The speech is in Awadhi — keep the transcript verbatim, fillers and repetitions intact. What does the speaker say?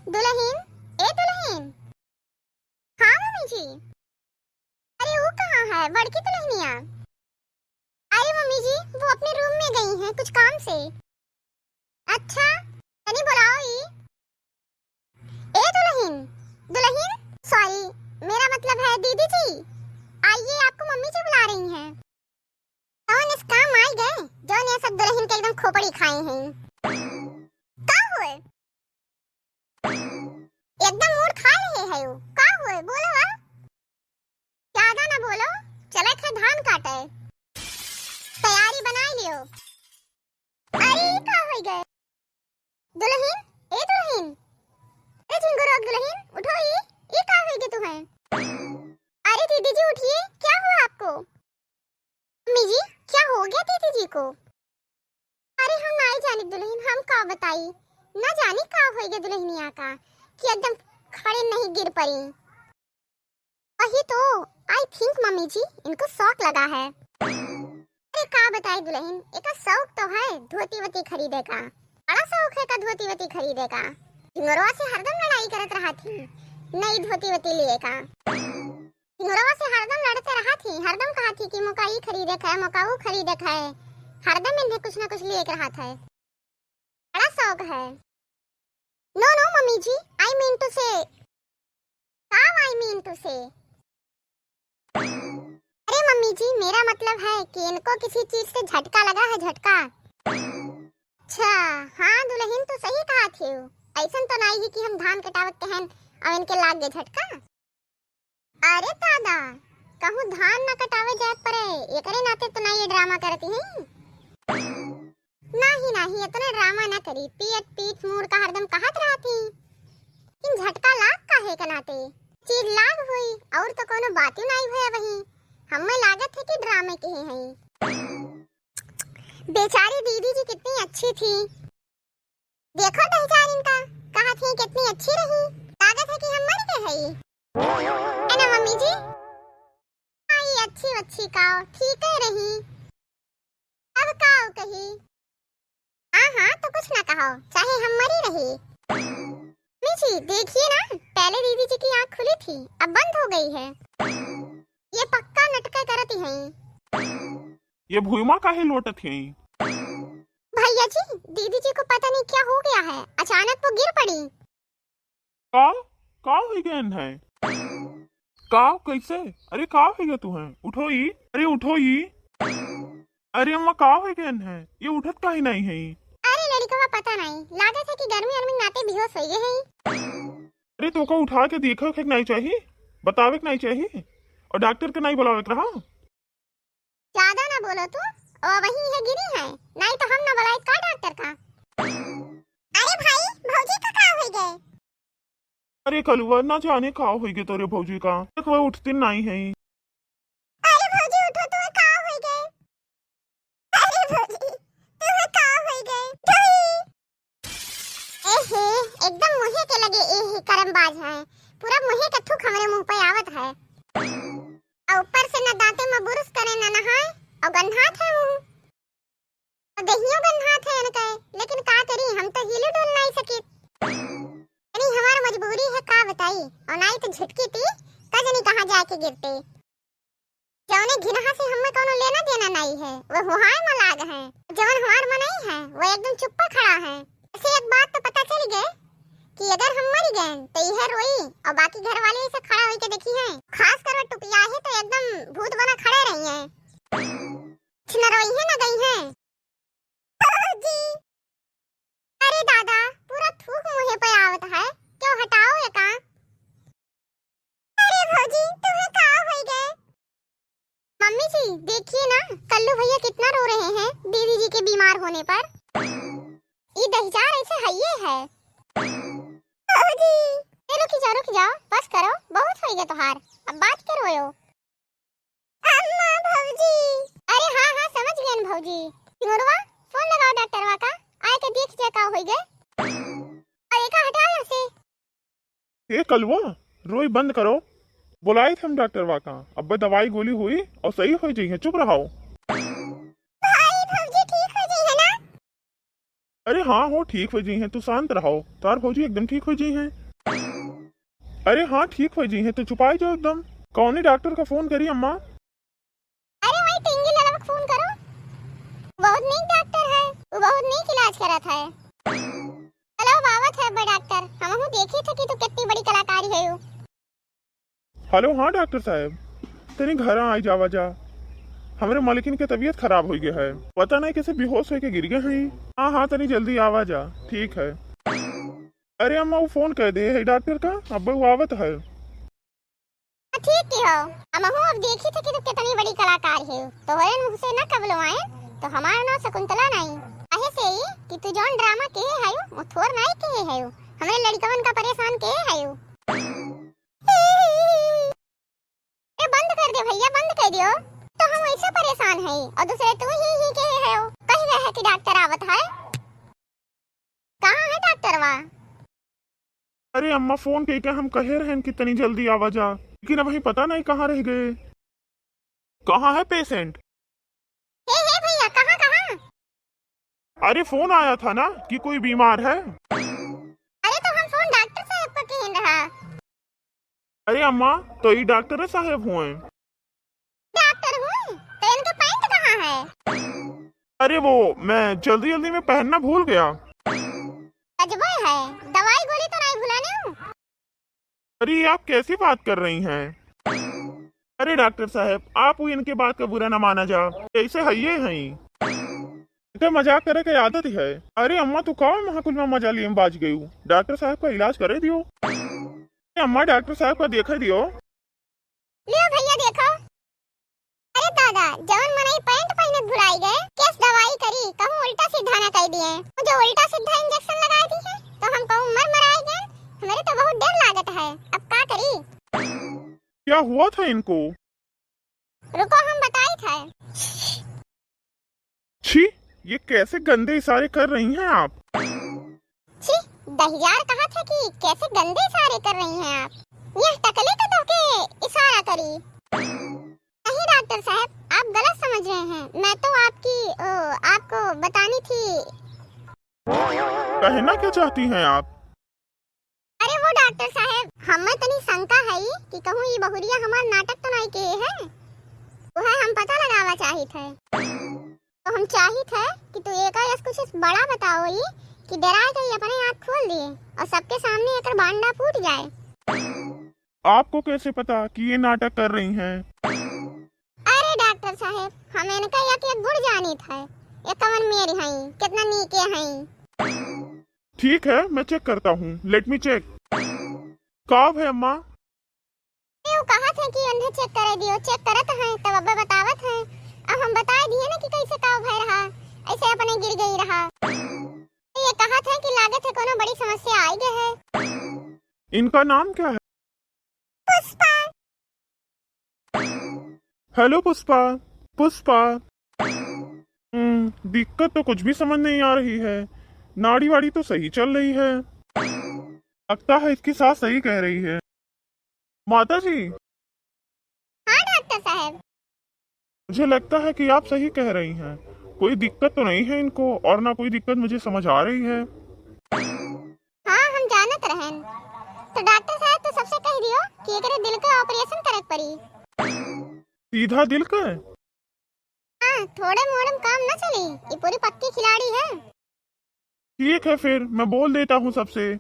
दुलहिन, ए दुलहिन। हाँ मम्मी जी। अरे वो कहाँ है बड़की दुलहिनिया? अरे मम्मी जी, वो अपने रूम में गई हैं कुछ काम से। अच्छा, तनी बुलाओ ई। ए दुलहिन, दुलहिन, sorry, मेरा मतलब है दीदी जी। आइए, आपको मम्मी जी बुला रही हैं। कौन इस काम आई गए, जौन ये सब दुलहिन के एकदम खोपड़ी खाए हैं। का हुए? एकदम मूड खा रहे है वो। का हुए, बोलो आ। ज्यादा ना बोलो, चलत है धान काटे। तैयारी बनाई लियो। अरे, ई का होई गए? दुलहिन, ए दुलहिन, ए झिंगुरवा के दुलहिन, उठो ई, ई का होई गए तुम्हें? अरे दीदी जी उठिए, क्या हुआ आपको? मम्मी जी, क्या हो गया दीदी जी को? अरे हम नाई जानी दुलहिन, हम का बताई, ना जानी का होई गए दुलहिनिया का, कि एकदम खड़े नहीं गिर पड़ी। वही तो, I think मम्मी जी, इनको शौक लगा है। अरे का बताई दुलहिन, एका शौक तो है धोती वोती खरीदे का, बड़ा शौक है का धोती वोती खरीदे का। झिंगुरवा से हरदम लड़ाई करत रहत ही, नई धोती वोती लिए का। झिंगुरवा से हरदम लड़ते रहत ही, हरदम कहत ही कि मोका ई खरीदे का है, मोका ऊ खरीदे का है, हरदम इन्हें कुछ ना कुछ लिए के रहत है। बड़ा शौक है। No, no, mummy ji, I mean to say, का I mean to say? अरे मम्मी जी, मेरा मतलब है कि इनको किसी चीज से झटका लगा है, झटका। अच्छा, हाँ दुलहिन, तो सही कहत ही, ऐसन तो नाई है कि हम धान कटावत कहन और इनके लाग गए झटका। अरे दादा, कहूँ धान न कटावे जाए पड़े, एकरे नाते तो ना ये ड्रामा करती हैं। नाही, नाही, इतना ड्रामा ना करी। पियत पीत मूड़ का हरदम कहत रहती। इन झटका लाग काहे के नाते? चीज लाग हुई, और तो कोनो बात ही नाही हुए वही। हमें लागत है कि ड्रामे के ही हैं। बेचारी दीदी जी कितनी अच्छी थी। देखो पहचान इनका, कहत ही कितनी अच्छी रही, लागत है कि हम मर गए हई। है ना मम्मी जी? हाँ, ये अच्छी अच्छी काव ठीक है रही, अब काव कही? हाँ हाँ, तो कुछ ना कहो, चाहे हम मरी रही। मम्मी जी देखिए ना, पहले दीदी जी की आँख खुली थी, अब बंद हो गई है। ये पक्का नटके करती हैं। ये भुइमा काहे लोटत हैं? भैया जी, दीदी जी को पता नहीं क्या हो गया है, अचानक वो गिर पड़ी। का? का हो गए हैं? का? कैसे? अरे का हो गया तू है? उठो ई, अरे उठो ई। अरे अम्मा का हो गए हैं? ये उठत काहे नहीं है? अरे लड़कवा पता नहीं, लागत है कि गर्मी अर्मी नाते बेहोश हो गए हैं। अरे तोका उठा के देखे के नहीं चाहिए, बतावे के नहीं चाहिए, और डॉक्टर के नहीं बुलावे के रहा। ज्यादा ना बोलो तू, ओ वही है गिरी है, नहीं तो हम ना बुलाई का डॉक्टर का। अरे भाई, भौजी का का हो गए? अरे कलुआ, ना जाने का हो गए तोरे भौजी का, एक वो उठते नहीं है। अरे भौजी उठो, तू का हो गए? अरे भौजी, तू का हो गए? ढोई। ए हे, एकदम मुँहे के लगे ए हे करमबाज है, पूरा मुँहे के थूक हमरे मुँह पे आवत है। और ऊपर से न दांते में बुरुश करे न नहाए, और गंधात है मुँह। और देहियो गंधात है इनके, लेकिन का करी, हम तो हिल डुल नहीं सकित। यानी हमार मजबूरी है का बताई, और नाई तो झटकी ती, का जनी कहाँ जाके गिरते। जौने घिनहा से हमें कौनो लेना देना नहीं है, वो हुहाय में लाग है। जौन हमार मनई है, वो एकदम चुप्पा खड़ा है। ऐसे एक बात तो पता चल गए कि अगर हम मर गए तो यह रोई और बाकी घर वाले ऐसे खड़ा होके देखी हैं। खास कर वो टुपिया है तो एकदम भूत बना खड़े रही हैं। कुछ न रोई है न गई हैं। जी। अरे दादा, पूरा थूक मुँहे पे आवत है, क्यों हटाओ ये का? अरे भौजी, तुम्हें का हो गए? मम्मी जी, देखिए ना, कल्लू भैया कितना रो रहे हैं दीदी जी के बीमार होने पर। ई दहिजार ऐसे हइये है। भौजी। ए, रुकी जाओ, रुकी जाओ, बस करो, बहुत हो गया तोहार, अब बात के रोयो। अम्मा, भौजी। अरे हाँ, हाँ, समझ गए भौजी। सिंगुरवा, फोन लगाओ डॉक्टरवा का, आए के देख जाए का हो गए। अरे का हटा यहाँ से। ए कलुआ, रोई बंद करो, बुलाए थे हम डॉक्टरवा का, अब दवाई गोली हुई और सही हो जाई है, चुप रहो। भाई भौजी ठीक हो जाई है ना? अरे हाँ हो, ठीक होइ जइहैं, तू शांत रहो, तोहार भौजी एकदम ठीक होइ जइहैं। अरे हाँ, ठीक होइ जइहैं, तू चुपाई जाओ एकदम। कौने डॉक्टर का फोन करी अम्मा? अरे वही टिंगी ललवा का फोन करो, बहुत नीक डॉक्टर है, वो बहुत नीक इलाज करत है। चलो आवत है बे डॉक्टर, हमहू देखी थे कि तू कितनी बड़ी कलाकारी है। हेलो, हाँ डॉक्टर साहब, तनी घर आई जावा जा, हमरे मालकिन के तबीयत खराब होइ गया है, पता नहीं कैसे बेहोश होके गिर गए हैं। हाँ हाँ, तनी जल्दी आवा जा। ठीक है। अरे अम्मा, वो फोन कर दे है डॉक्टर का, अब वो आवत है। हाँ, ठीक की हो, हमहू अब देखी थे कि तू कितनी बड़ी कलाकार है। तोहरे मुंह से ना कबलो आए तो हमार नाम शकुंतला नहीं। कहे से ही कि तू जौन ड्रामा के है, वो थोर नहीं के है, हमरे लड़कवन का परेशान के है। ए, बंद कर दे भैया, बंद कर दियो। तो हम ऐसे परेशान है और दूसरे तू ही ही के है हो। कही रहे कि डॉक्टर आवत है। कहाँ है डॉक्टर वा? अरे अम्मा, फोन के क्या हम कहे रहन कि तनी जल्दी आवा जा, लेकिन अबहीं पता नहीं कहाँ रह गए। कहाँ है पेशेंट? हे, हे भैया, कहाँ, कहाँ? अरे फोन आया था ना कि कोई बीमार है। अरे तो हम फोन डॉक्टर साहब को किहिन रहा। अरे अम्मा, तो ये डॉक्टर साहब हुए। डॉक्टर हुए? तो इनके पैंट कहाँ है? अरे वो मैं जल्दी जल्दी में पहनना भूल गया। अजबे है, दवाई गोली तो नहीं भुलाने हूँ। अरे, आप कैसी बात कर रही हैं? अरे डॉक्टर साहब, आप वो इनके बात का बुरा न माना जा, ऐसे हइये हैं। इनके मजाक करे के आदत है। अरे अम्मा, तू का महाकुल में मजा लिए बाज गयू? डॉक्टर साहब का इलाज करे दियो। अरे अम्मा, डॉक्टर साहब का देखे दियो। लियो भैया देखो। अरे दादा, जवन मनई पैंट पहिनत भुलाई गए, केस दवाई करी, कहूँ उल्टा सीधा ना कह दिए। मुझे उल्टा सीधा इंजेक्शन लगा दी है, तो हम कहूँ मर मराए गए। हमारे तो बहुत डर लागत है, अब का करी? क्या हुआ था इनको? रुको, हम बताई था। छी, ये कैसे गंदे इशारे कर रही हैं आप? छी, दहियार कहा थे कि कैसे गंदे इशारे कर रही हैं आप। यह टकले तो तोके इशारा करी। नहीं डॉक्टर साहब, आप गलत समझ रहे हैं। मैं तो आपकी, ओ, आपको बतानी थी। कहना क्या चाहती हैं आप? अरे वो डॉक्टर साहब, हमें तनी शंका है कि कहूँ ई बहुरिया हमार नाटक तो नहीं किए है, वो है हम पता लगावा चाहित है। तो हम चाहित है कि तू एकर यस कुछ बड़ा बताओ ई कि डरा के ई अपने आँख खोल दिए और सबके सामने एकर बांडा फूट जाए। आपको कैसे पता कि ये नाटक कर रही हैं? अरे डॉक्टर साहब, हम इनका एक एक गुण जानित है, ये कवन मेर हैं, कितना नीके हैं। ठीक है, मैं चेक करता हूँ, let me check। का है अम्मा? ये वो कहा थे कि उन्हें चेक करे दियो, चेक करत हैं, तब अब्बे बतावत हैं। अब हम बताए दिए ना कि कैसे का भय रहा, ऐसे अपने गिर गई रहा। ये कहा थे कि लागत है कोनो बड़ी समस्या आई गई है। इनका नाम क्या है? पुष्पा। हेलो पुष्पा, पुष्पा। हम्म, दिक्कत तो कुछ भी समझ नहीं आ रही है। नाड़ी वाड़ी तो सही चल रही है। लगता है इसकी सास सही कह रही है। माता जी। हाँ डॉक्टर साहब। मुझे लगता है कि आप सही कह रही हैं। कोई दिक्कत तो नहीं है इनको और ना कोई दिक्कत मुझे समझ आ रही है। हाँ, हम जानत रहन। तो डॉक्टर साहब तो सबसे कह दियो कि एकरे दिल का ऑपरेशन करे के पड़ी। सीधा दिल का? हाँ, थोड़े मोड़े में काम न चली, ये पूरी पक्की खिलाड़ी है। ठीक है फिर, मैं बोल देता हूँ सबसे।